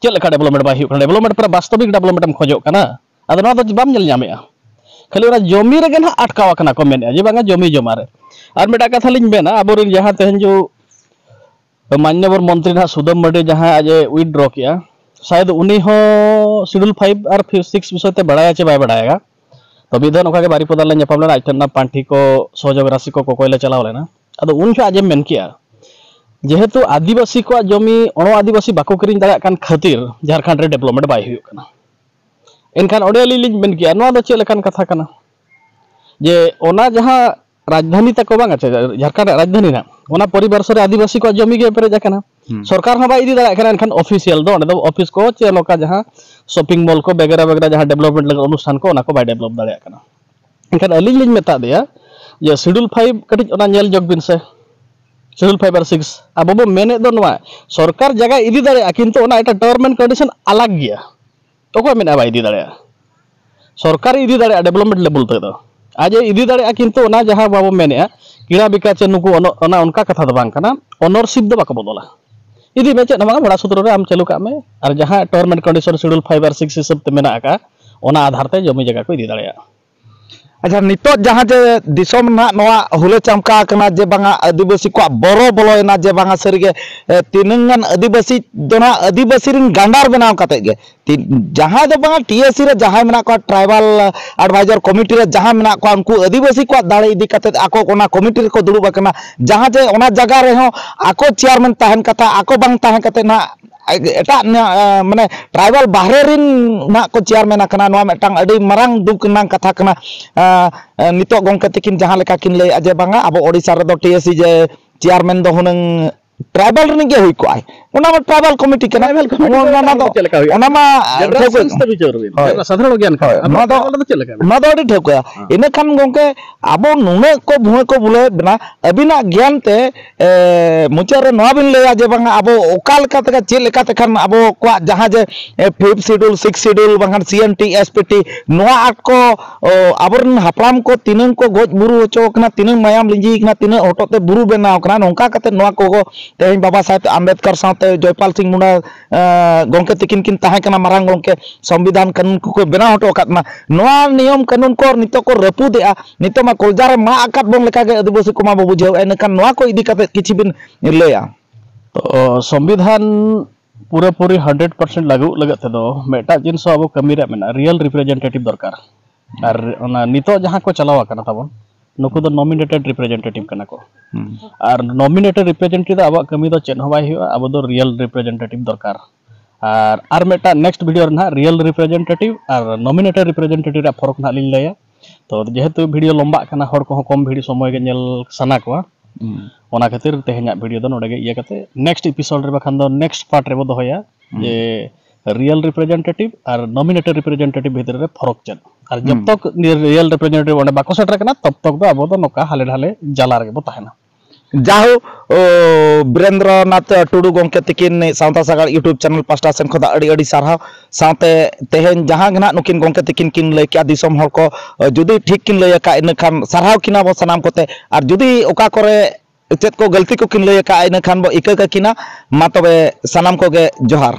ᱪᱮᱫ ᱞᱮᱠᱟ ᱰᱮᱵᱷᱞᱚᱯᱢᱮᱱᱴ ᱵᱟᱭ ᱦᱩᱭᱩᱜ ᱠᱟᱱᱟ? ᱰᱮᱵᱷᱞᱚᱯᱢᱮᱱᱴ ᱯᱩᱨᱟᱹ ᱵᱟᱥᱛᱚᱵᱤᱠ ᱰᱮᱵᱷᱞᱚᱯᱢᱮᱱᱴ ᱮᱢ ᱠᱷᱚᱡᱚᱜ ᱠᱟᱱᱟ, ᱟᱫᱚ ᱱᱚᱣᱟ ᱫᱚ ᱵᱟᱢ ᱧᱮᱞ ᱧᱟᱢᱮᱜᱼᱟ᱾ ᱠᱷᱟᱹᱞᱤ ᱚᱱᱟ ᱡᱚᱢᱤ ᱨᱮᱜᱮ ᱱᱟᱦᱟᱜ ᱟᱴᱠᱟᱣ ᱟᱠᱟᱱᱟ ᱠᱚ ᱢᱮᱱᱮᱫᱼᱟ ᱡᱮ ᱵᱟᱝᱟ ᱡᱚᱢᱤ ᱡᱚᱢᱟ ᱨᱮ᱾ ᱟᱨ ᱢᱤᱫᱴᱟᱜ ᱠᱟᱛᱷᱟ ᱞᱤᱧ ᱢᱮᱱᱟ, ᱟᱵᱚᱨᱮᱱ ᱡᱟᱦᱟᱸ ᱛᱮᱦᱮᱧ ᱡᱚ ᱢᱟᱱᱱᱚᱵᱚᱨ ᱢᱚᱱᱛᱨᱤ ᱱᱟᱦᱟᱜ ᱥᱩᱫᱟᱹᱢ ᱢᱟᱨᱰᱤ ᱡᱟᱦᱟᱸ ᱟᱡ ᱮ ᱩᱭᱤᱰᱨᱚ ᱠᱮᱜᱼᱟ, ᱥᱟᱭᱮᱫ ᱩᱱᱤ ᱦᱚᱸ ᱥᱤᱰᱩᱞ ᱯᱷᱟᱭᱤᱵᱷ ᱟᱨ ᱥᱤᱠᱥ ᱵᱤᱥᱚᱭ ᱛᱮ ᱵᱟᱲᱟᱭᱟ ᱪᱮ ᱵᱟᱭ ᱵᱟᱲᱟᱭᱟ᱾ ᱛᱚ, ᱢᱤᱫ ᱫᱷᱟᱣ ᱱᱚᱝᱠᱟ ᱜᱮ ᱵᱟᱨᱤᱯᱚᱫᱟ ᱞᱮ ᱧᱟᱯᱟᱢ ᱞᱮᱱᱟ, ᱟᱡ ᱴᱷᱮᱱ ᱚᱱᱟ ᱯᱟᱱᱴᱷᱤ ᱠᱚ ᱥᱚᱦᱚᱡᱳᱜᱽ ᱨᱟᱥᱤ ᱠᱚ ᱠᱚᱠᱚᱭ ᱞᱮ ᱪᱟᱞᱟᱣ ᱞᱮᱱᱟ᱾ ᱟᱫᱚ ᱩᱱ ᱡᱚᱠᱷᱚᱱ ᱟᱡ ᱮ ᱢᱮᱱ ᱠᱮᱜᱼᱟ, ᱡᱮᱦᱮᱛᱩ ᱟᱹᱫᱤᱵᱟᱹᱥᱤ ᱠᱚᱣᱟᱜ ᱡᱚᱢᱤ ᱚᱬᱚ ᱟᱹᱫᱤᱵᱟᱹᱥᱤ ᱵᱟᱠᱚ ᱠᱤᱨᱤᱧ ᱫᱟᱲᱮᱭᱟᱜ ᱠᱟᱱ ᱠᱷᱟᱹᱛᱤᱨ ᱡᱷᱟᱲᱠᱷᱚᱸᱰ ᱨᱮ ᱰᱮᱵᱷᱞᱚᱯᱢᱮᱱᱴ ᱵᱟᱭ ᱦᱩᱭᱩᱜ ᱠᱟᱱᱟ᱾ ᱮᱱᱠᱷᱟᱱ ᱚᱸᱰᱮ ᱟᱹᱞᱤᱧ ᱞᱤᱧ ᱢᱮᱱ ᱠᱮᱜᱼᱟ, ᱱᱚᱣᱟ ᱫᱚ ᱪᱮᱫ ᱞᱮᱠᱟᱱ ᱠᱟᱛᱷᱟ ᱠᱟᱱᱟ? ᱡᱮ ᱚᱱᱟ ᱡᱟᱦᱟᱸ ᱨᱟᱡᱽᱫᱷᱟᱱᱤ ᱛᱟᱠᱚ ᱵᱟᱝ ᱟᱪᱪᱷᱟ, ᱡᱷᱟᱨᱠᱷᱚᱸᱰ ᱨᱮᱭᱟᱜ ᱨᱟᱡᱽᱫᱷᱟᱱᱤ ᱨᱮᱱᱟᱜ ᱚᱱᱟ ᱯᱚᱨᱤᱯᱟᱨᱥᱚ ᱨᱮ ᱟᱹᱫᱤᱵᱟᱹᱥᱤ ᱠᱚᱣᱟᱜ ᱡᱚᱢᱤ ᱜᱮ ᱯᱮᱨᱮᱡ ᱟᱠᱟᱱᱟ᱾ ᱦᱩᱸ᱾ ᱥᱚᱨᱠᱟᱨ ᱦᱚᱸ ᱵᱟᱭ ᱤᱫᱤ ᱫᱟᱲᱮᱭᱟᱜ ᱠᱟᱱᱟ, ᱮᱱᱠᱷᱟᱱ ᱚᱯᱷᱤᱥᱤᱭᱟᱞ ᱫᱚ ᱚᱸᱰᱮ ᱫᱚ ᱚᱯᱷᱤᱥ ᱠᱚ ᱪᱮ ᱱᱚᱝᱠᱟ ᱡᱟᱦᱟᱸ ᱥᱚᱯᱤᱝ ᱢᱚᱞ ᱠᱚ ᱵᱮᱜᱮᱨᱟ ᱵᱮᱜᱮᱨᱟ ᱡᱟᱦᱟᱸ ᱰᱮᱵᱷᱞᱚᱯᱢᱮᱱᱴ ᱞᱟᱹᱜᱤᱫ ᱚᱱᱩᱥᱴᱷᱟᱱ ᱠᱚ ᱚᱱᱟ ᱠᱚ ᱵᱟᱭ ᱰᱮᱵᱷᱞᱚᱯ ᱫᱟᱲᱮᱭᱟᱜ ᱠᱟᱱᱟ᱾ ᱮᱱᱠᱷᱟᱱ ᱟᱹᱞᱤᱧ ᱞᱤᱧ ᱢᱮᱛᱟᱫ ᱫᱮᱭᱟ ᱡᱮ ᱥᱤᱰᱩᱞ ᱯᱷᱟᱭᱤᱵᱷ ᱠᱟᱹᱴᱤᱡ ᱚᱱᱟ ᱧᱮᱞ ᱡᱳᱜᱽ ᱵᱤᱱ ᱥᱮ, ᱥᱤᱰᱩᱞ ᱯᱷᱟᱭᱤᱵᱷ ᱟᱨ ᱥᱤᱠᱥ ᱟᱵᱚ ᱵᱚ ᱢᱮᱱᱮᱫ ᱫᱚ ᱱᱚᱣᱟ ᱥᱚᱨᱠᱟᱨ ᱡᱟᱭᱜᱟ ᱤᱫᱤ ᱫᱟᱲᱮᱭᱟᱜᱼᱟ, ᱠᱤᱱᱛᱩ ᱚᱱᱟ ᱮᱴᱟᱜ ᱴᱟᱨᱢ ᱮᱱᱰ ᱠᱚᱱᱰᱤᱥᱚᱱ ᱟᱞᱟᱜᱽ ᱜᱮᱭᱟ᱾ ᱚᱠᱚᱭ ᱢᱮᱱᱟ ᱵᱟᱭ ᱤᱫᱤ ᱫᱟᱲᱮᱭᱟᱜᱼᱟ? ᱥᱚᱨᱠᱟᱨ ᱤᱫᱤ ᱫᱟᱲᱮᱭᱟᱜᱼᱟ ᱰᱮᱵᱷᱞᱚᱯᱢᱮᱱᱴ ᱞᱮᱵᱮᱞ ᱛᱮᱫᱚ᱾ ᱟᱡ ᱮ ᱤᱫᱤ ᱫᱟᱲᱮᱭᱟᱜᱼᱟ, ᱠᱤᱱᱛᱩ ᱚᱱᱟ ᱡᱟᱦᱟᱸ ᱵᱟᱵᱚ ᱢᱮᱱᱮᱫᱼᱟ ᱠᱤᱲᱟ ᱵᱤᱠᱟ ᱪᱮ ᱱᱩᱠᱩ ᱚᱱ-, ᱚᱱᱟ ᱚᱱᱠᱟ ᱠᱟᱛᱷᱟ ᱫᱚ ᱵᱟᱝ ᱠᱟᱱᱟ᱾ ᱚᱱᱟᱨᱥᱤᱯ ᱫᱚ ᱵᱟᱠᱚ ᱵᱚᱫᱚᱞᱟ᱾ ᱤᱫᱤ ᱢᱮ, ᱪᱮᱫ ᱦᱚᱸ ᱵᱟᱝᱟ, ᱵᱷᱟᱲᱟ ᱥᱩᱛᱨᱚ ᱨᱮ ᱟᱢ ᱪᱟᱹᱞᱩ ᱠᱟᱜ ᱢᱮ, ᱟᱨ ᱡᱟᱦᱟᱸ term and condition schedule five R six ᱦᱤᱥᱟᱹᱵ ᱛᱮ ᱢᱮᱱᱟᱜ ᱟᱠᱟᱫ, ᱚᱱᱟ ᱟᱫᱷᱟᱨ ᱛᱮ ᱡᱚᱢᱤ ᱡᱟᱭᱜᱟ ᱠᱚ ᱤᱫᱤ ᱫᱟᱲᱮᱭᱟᱜᱼᱟ᱾ ᱟᱪᱪᱷᱟ, ᱱᱤᱛᱚᱜ ᱡᱟᱦᱟᱸ ᱡᱮ ᱫᱤᱥᱚᱢ ᱨᱮᱱᱟᱜ ᱱᱚᱣᱟ ᱦᱩᱞᱟᱹ ᱪᱟᱢᱠᱟ ᱟᱠᱟᱱᱟ ᱡᱮ ᱵᱟᱝᱟ ᱟᱹᱫᱤᱵᱟᱹᱥᱤ ᱠᱚᱣᱟᱜ ᱵᱚᱨᱚ ᱵᱚᱞᱚᱭᱮᱱᱟ ᱡᱮ ᱵᱟᱝᱟ ᱥᱟᱹᱨᱤᱜᱮ, ᱮ, ᱛᱤᱱᱟᱹᱝ ᱜᱟᱱ ᱟᱹᱫᱤᱵᱟᱹᱥᱤ ᱫᱚ ᱱᱟᱜ ᱟᱹᱫᱤᱵᱟᱹᱥᱤ ᱨᱮᱱ ᱜᱟᱸᱰᱟᱨ ᱵᱮᱱᱟᱣ ᱠᱟᱛᱮ ᱜᱮ ᱛᱤ-, ᱡᱟᱦᱟᱸᱭ ᱫᱚ ᱵᱟᱝᱟ ᱴᱤ ᱮ ᱥᱤ ᱨᱮ ᱡᱟᱦᱟᱸᱭ ᱢᱮᱱᱟᱜ ᱠᱚᱣᱟ, ᱴᱨᱟᱭᱵᱟᱞ ᱟᱰᱵᱷᱟᱭᱡᱟᱨ ᱠᱚᱢᱤᱴᱤ ᱨᱮ ᱡᱟᱦᱟᱸᱭ ᱢᱮᱱᱟᱜ ᱠᱚᱣᱟ, ᱩᱱᱠᱩ ᱟᱹᱫᱤᱵᱟᱹᱥᱤ ᱠᱚᱣᱟᱜ ᱫᱟᱲᱮ ᱤᱫᱤ ᱠᱟᱛᱮ ᱟᱠᱚ ᱚᱱᱟ ᱠᱚᱢᱤᱴᱤ ᱨᱮᱠᱚ ᱫᱩᱲᱩᱵ ᱟᱠᱟᱱᱟ, ᱡᱟᱦᱟᱸ ᱡᱮ ᱚᱱᱟ ᱡᱟᱭᱜᱟ ᱨᱮᱦᱚᱸ ᱟᱠᱚ ᱪᱮᱭᱟᱨᱢᱮᱱ ᱛᱟᱦᱮᱱ ᱠᱟᱛᱷᱟ, ᱟᱠᱚ ᱵᱟᱝ ᱛᱟᱦᱮᱸ ᱠᱟᱛᱮ ᱱᱟᱜ ᱮᱴᱟᱜ ᱱᱟ-, ᱢᱟᱱᱮ ᱴᱨᱟᱭᱵᱟᱞ ᱵᱟᱦᱨᱮ ᱨᱮᱱ ᱱᱟᱜ ᱠᱚ ᱪᱮᱭᱟᱨᱢᱮᱱ ᱟᱠᱟᱱᱟ᱾ ᱱᱚᱣᱟ ᱢᱤᱫᱴᱟᱝ ᱟᱹᱰᱤ ᱢᱟᱨᱟᱝ ᱫᱩᱠ ᱨᱮᱱᱟᱜ ᱠᱟᱛᱷᱟ ᱠᱟᱱᱟ᱾ ᱟᱸ, ᱱᱤᱛᱚᱜ ᱜᱚᱢᱠᱮ ᱛᱤᱠᱤᱱ ᱡᱟᱦᱟᱸ ᱞᱮᱠᱟ ᱠᱤᱱ ᱞᱟᱹᱭᱮᱫᱼᱟ ᱡᱮ ᱵᱟᱝᱟ ᱟᱵᱚ ᱳᱰᱤᱥᱟ ᱨᱮᱫᱚ ᱴᱤ ᱮ ᱥᱤ ᱡᱮ ᱪᱮᱭᱟᱨᱢᱮᱱ ᱫᱚ ᱦᱩᱱᱟᱹᱝ ᱴᱨᱟᱭᱵᱟᱞ ᱨᱤᱱᱤᱡ ᱜᱮ ᱦᱩᱭ ᱠᱚᱜᱼᱟᱭ, ᱚᱱᱟ ᱢᱟ ᱴᱨᱟᱭᱵᱟᱞ ᱠᱚᱢᱤᱴᱤ ᱠᱟᱱᱟ᱾ ᱴᱨᱟᱭᱵᱟᱞ ᱠᱚᱢᱤᱴᱤ ᱚᱱᱟ ᱫᱚ ᱢᱟ ᱪᱮᱫ ᱞᱮᱠᱟ ᱦᱩᱭᱩᱜᱼᱟ? ᱚᱱᱟ ᱢᱟ ᱡᱮᱱᱟᱨᱮᱞ ᱴᱷᱟᱹᱣᱠᱟᱹ ᱥᱮᱱᱥ ᱛᱮ ᱵᱤᱪᱟᱹᱨ ᱵᱤᱱ᱾ ᱦᱳᱭ᱾ ᱡᱮᱱᱟᱨᱮᱞ ᱥᱟᱫᱷᱟᱨᱚᱱ ᱜᱮᱭᱟᱱ ᱠᱟᱱᱟ᱾ ᱦᱳᱭ, ᱟᱵᱚ ᱱᱚᱣᱟ ᱫᱚ, ᱴᱨᱟᱭᱵᱟᱞ ᱫᱚ ᱪᱮᱫ ᱞᱮᱠᱟ ᱢᱮᱱᱟᱜᱼᱟ? ᱱᱚᱣᱟ ᱫᱚ ᱟᱹᱰᱤ ᱴᱷᱟᱹᱣᱠᱟᱹ᱾ ᱦᱮᱸ᱾ ᱤᱱᱟᱹ ᱠᱷᱟᱱ ᱜᱚᱢᱠᱮ ᱟᱵᱚ ᱱᱩᱱᱟᱹᱜ ᱠᱚ ᱵᱷᱩᱣᱟᱹ ᱠᱚ ᱵᱩᱞᱟᱹᱣᱮᱫ ᱵᱚᱱᱟ, ᱟᱹᱵᱤᱱᱟᱜ ᱜᱮᱭᱟᱱ ᱛᱮ, ᱮ, ᱢᱩᱪᱟᱹᱫ ᱨᱮ ᱱᱚᱣᱟ ᱵᱤᱱ ᱞᱟᱹᱭᱟ ᱡᱮ ᱵᱟᱝᱟ ᱟᱵᱚ ᱚᱠᱟ ᱞᱮᱠᱟ ᱛᱮ ᱪᱮᱫ ᱞᱮᱠᱟ ᱛᱮᱠᱷᱟᱱ ᱟᱵᱚ ᱠᱚᱣᱟᱜ ᱡᱟᱦᱟᱸ ᱡᱮ, ᱮ, ᱯᱷᱤᱯᱛᱷ ᱥᱤᱰᱩᱞ, ᱥᱤᱠᱥ ᱥᱤᱰᱩᱞ, ᱵᱟᱝᱠᱷᱟᱱ ᱥᱤ N T, S P T, ᱱᱚᱣᱟ ᱟᱠᱴ ᱠᱚ, ᱚ, ᱟᱵᱚᱨᱮᱱ ᱦᱟᱯᱲᱟᱢ ᱠᱚ ᱛᱤᱱᱟᱹᱝ ᱠᱚ ᱜᱚᱡ ᱵᱩᱨᱩ ᱦᱚᱪᱚ ᱟᱠᱟᱱᱟ, ᱛᱤᱱᱟᱹᱝ ᱢᱟᱭᱟᱢ ᱞᱤᱸᱡᱤ ᱟᱠᱟᱱᱟ, ᱛᱤᱱᱟᱹᱜ ᱦᱚᱴᱚᱜ ᱛᱮ ᱵᱩᱨᱩ ᱵᱮᱱᱟᱣ ᱟᱠᱟᱱᱟ, ᱱᱚᱝᱠᱟ ᱠᱟᱛᱮ ᱱᱚᱣᱟ ᱠᱚ ᱛᱮᱦᱮᱧ ᱵᱟᱵᱟ ᱥᱟᱦᱮᱵᱽ ᱟᱢᱵᱮᱫᱠᱟᱨ ᱥᱟᱶᱛᱮ ᱡᱚᱭᱯᱟᱞ ᱥᱤᱝ ᱢᱩᱱᱰᱟ, ᱮ, ᱜᱚᱢᱠᱮ ᱛᱤᱠᱤᱱ ᱠᱤᱱ ᱛᱟᱦᱮᱸ ᱠᱟᱱᱟ, ᱢᱟᱨᱟᱝ ᱜᱚᱢᱠᱮ ᱥᱚᱝᱵᱤᱫᱷᱟᱱ ᱠᱟᱹᱱᱩᱱ ᱠᱚᱠᱚ ᱵᱮᱱᱟᱣ ᱦᱚᱴᱚ ᱟᱠᱟᱫ ᱵᱚᱱᱟ᱾ ᱱᱚᱣᱟ ᱱᱤᱭᱚᱢ ᱠᱟᱹᱱᱩᱱ ᱠᱚ ᱱᱤᱛᱚᱜ ᱠᱚ ᱨᱟᱹᱯᱩᱫᱮᱜᱼᱟ, ᱱᱤᱛᱚᱜ ᱢᱟ ᱠᱚᱞᱡᱟ ᱨᱮ ᱢᱟᱜ ᱟᱠᱟᱫ ᱵᱚᱱ ᱞᱮᱠᱟᱜᱮ ᱟᱹᱫᱤᱵᱟᱹᱥᱤ ᱠᱚᱢᱟ ᱵᱚ ᱵᱩᱡᱷᱟᱹᱣᱮᱫᱼᱟ᱾ ᱤᱱᱟᱹᱠᱷᱟᱱ ᱱᱚᱣᱟ ᱠᱚ ᱤᱫᱤ ᱠᱟᱛᱮ ᱠᱤᱪᱷᱩ ᱵᱤᱱ ᱞᱟᱹᱭᱟ? ᱚ, ᱥᱚᱝᱵᱤᱫᱷᱟᱱ ᱯᱩᱨᱟᱹᱯᱩᱨᱤ ᱦᱟᱱᱰᱨᱮᱰ ᱯᱟᱨᱥᱮᱱᱴ ᱞᱟᱹᱜᱩᱜ ᱞᱟᱹᱜᱤᱫ ᱛᱮᱫᱚ ᱢᱤᱫᱴᱟᱜ ᱡᱤᱱᱤᱥ ᱦᱚᱸ ᱟᱵᱚ ᱠᱟᱹᱢᱤ ᱨᱮᱭᱟᱜ ᱢᱮᱱᱟᱜᱼᱟ, ᱨᱤᱭᱮᱞ ᱨᱤᱯᱨᱮᱡᱮᱱᱴᱮᱴᱤᱵᱷ ᱫᱚᱨᱠᱟᱨ᱾ ᱟᱨ ᱚᱱᱟ ᱱᱤᱛᱚᱜ ᱡᱟᱦᱟᱸ ᱠᱚ ᱪᱟᱞᱟᱣ ᱟᱠᱟᱱᱟ ᱛᱟᱵᱚᱱ, ᱱᱩᱠᱩ ᱫᱚ ᱱᱚᱢᱤᱱᱮᱴᱮᱰ ᱨᱤᱯᱨᱮᱡᱮᱱᱴᱮᱴᱤᱵᱷ ᱠᱟᱱᱟ ᱠᱚ᱾ ᱦᱩᱸ᱾ ᱟᱨ ᱱᱚᱢᱤᱱᱮᱴᱮᱰ ᱨᱤᱯᱨᱮᱡᱮᱱᱴᱮᱴᱤᱵᱷ ᱫᱚ ᱟᱵᱚᱣᱟᱜ ᱠᱟᱹᱢᱤ ᱫᱚ ᱪᱮᱫ ᱦᱚᱸ ᱵᱟᱭ ᱦᱩᱭᱩᱜᱼᱟ, ᱟᱵᱚ ᱫᱚ ᱨᱤᱭᱮᱞ ᱨᱤᱯᱨᱮᱡᱮᱱᱴᱮᱴᱤᱵᱷ ᱫᱚᱨᱠᱟᱨ᱾ ᱟᱨ, ᱟᱨ ᱢᱤᱫᱴᱟᱝ ᱱᱮᱠᱥᱴ ᱵᱷᱤᱰᱤᱭᱳ ᱨᱮ ᱱᱟᱦᱟᱜ ᱨᱤᱭᱮᱞ ᱨᱤᱯᱨᱮᱡᱮᱱᱴᱮᱴᱤᱵᱷ ᱟᱨ ᱱᱚᱢᱤᱱᱮᱴᱮᱰ ᱨᱤᱯᱨᱮᱡᱮᱱᱴᱮᱴᱤᱵᱷ ᱨᱮᱭᱟᱜ ᱯᱷᱚᱨᱚᱠ ᱱᱟᱦᱟᱜ ᱞᱤᱧ ᱞᱟᱹᱭᱟ᱾ ᱛᱚ ᱡᱮᱦᱮᱛᱩ ᱵᱷᱤᱰᱤᱭᱳ ᱞᱚᱢᱵᱟᱜ ᱠᱟᱱᱟ, ᱦᱚᱲ ᱠᱚᱦᱚᱸ ᱠᱚᱢ ᱵᱷᱤᱰᱤᱭᱳ ᱥᱚᱢᱚᱭ ᱜᱮ ᱧᱮᱞ ᱥᱟᱱᱟ ᱠᱚᱣᱟ, ᱚᱱᱟ ᱠᱷᱟᱹᱛᱤᱨ ᱛᱮᱦᱮᱧᱟᱜ ᱵᱷᱤᱰᱤᱭᱳ ᱫᱚ ᱱᱚᱰᱮ ᱜᱮ ᱤᱭᱟᱹ ᱠᱟᱛᱮ ᱱᱮᱠᱥᱴ ᱮᱯᱤᱥᱳᱰ ᱨᱮ ᱵᱟᱠᱷᱟᱱ ᱫᱚ ᱱᱮᱠᱥᱴ ᱯᱟᱨᱴ ᱨᱮᱵᱚ ᱫᱚᱦᱚᱭᱟ᱾ ᱡᱮ ᱨᱤᱭᱮᱞ ᱨᱤᱯᱨᱮᱡᱮᱱᱴᱮᱴᱤᱵᱷ ᱟᱨ ᱱᱚᱢᱤᱱᱮᱴᱮᱰ ᱨᱤᱯᱨᱮᱡᱮᱱᱴᱮᱴᱤᱵᱷ ᱵᱷᱤᱛᱨᱤ ᱨᱮ ᱯᱷᱚᱨᱚᱠ ᱪᱮᱫ, ᱟᱨ ᱡᱚᱵ ᱛᱚᱠ ᱨᱤᱭᱮᱞ ᱨᱤᱯᱨᱮᱡᱮᱱᱴᱮᱴᱤᱵᱷ ᱚᱸᱰᱮ ᱵᱟᱠᱚ ᱥᱮᱴᱮᱨ ᱠᱟᱱᱟ, ᱛᱚᱵ ᱛᱚᱠ ᱫᱚ ᱟᱵᱚ ᱫᱚ ᱱᱚᱝᱠᱟ ᱦᱟᱞᱮ ᱰᱷᱟᱞᱮ ᱡᱟᱞᱟ ᱨᱮᱜᱮ ᱵᱚ ᱛᱟᱦᱮᱱᱟ᱾ ᱡᱟᱦᱳ, ᱚ, ᱵᱤᱨᱮᱱᱫᱨᱚᱱᱟᱛᱷ ᱴᱩᱰᱩ ᱜᱚᱢᱠᱮ ᱛᱤᱠᱤᱱ ᱥᱟᱶᱛᱟ ᱥᱟᱜᱟᱲ YouTube ᱪᱮᱱᱮᱞ ᱯᱟᱥᱴᱟ ᱥᱮᱱ ᱠᱷᱚᱱ ᱫᱚ ᱟᱹᱰᱤ ᱟᱹᱰᱤ ᱥᱟᱨᱦᱟᱣ᱾ ᱥᱟᱶᱛᱮ ᱛᱮᱦᱮᱧ ᱡᱟᱦᱟᱸ ᱜᱮ ᱱᱟᱦᱟᱜ ᱱᱩᱠᱤᱱ ᱜᱚᱢᱠᱮ ᱛᱤᱠᱤᱱ ᱠᱤᱱ ᱞᱟᱹᱭ ᱠᱮᱜᱼᱟ, ᱫᱤᱥᱚᱢ ᱦᱚᱲ ᱠᱚ, ᱚ, ᱡᱩᱫᱤ ᱴᱷᱤᱠ ᱠᱤᱱ ᱞᱟᱹᱭ ᱟᱠᱟᱫ, ᱤᱱᱟᱹᱠᱷᱟᱱ ᱥᱟᱨᱦᱟᱣ ᱠᱤᱱᱟ ᱵᱚ ᱥᱟᱱᱟᱢ ᱠᱚᱛᱮ, ᱟᱨ ᱡᱩᱫᱤ ᱚᱠᱟ ᱠᱚᱨᱮ ᱪᱮᱫ ᱠᱚ ᱜᱟᱹᱞᱛᱤ ᱠᱚᱠᱤᱱ ᱞᱟᱹᱭ ᱟᱠᱟᱫᱼᱟ, ᱤᱱᱟᱹᱠᱷᱟᱱ ᱵᱚ ᱤᱠᱟᱹ ᱠᱟᱹᱠᱤᱱᱟ᱾ ᱢᱟ ᱛᱚᱵᱮ ᱥᱟᱱᱟᱢ ᱠᱚᱜᱮ ᱡᱚᱦᱟᱨ᱾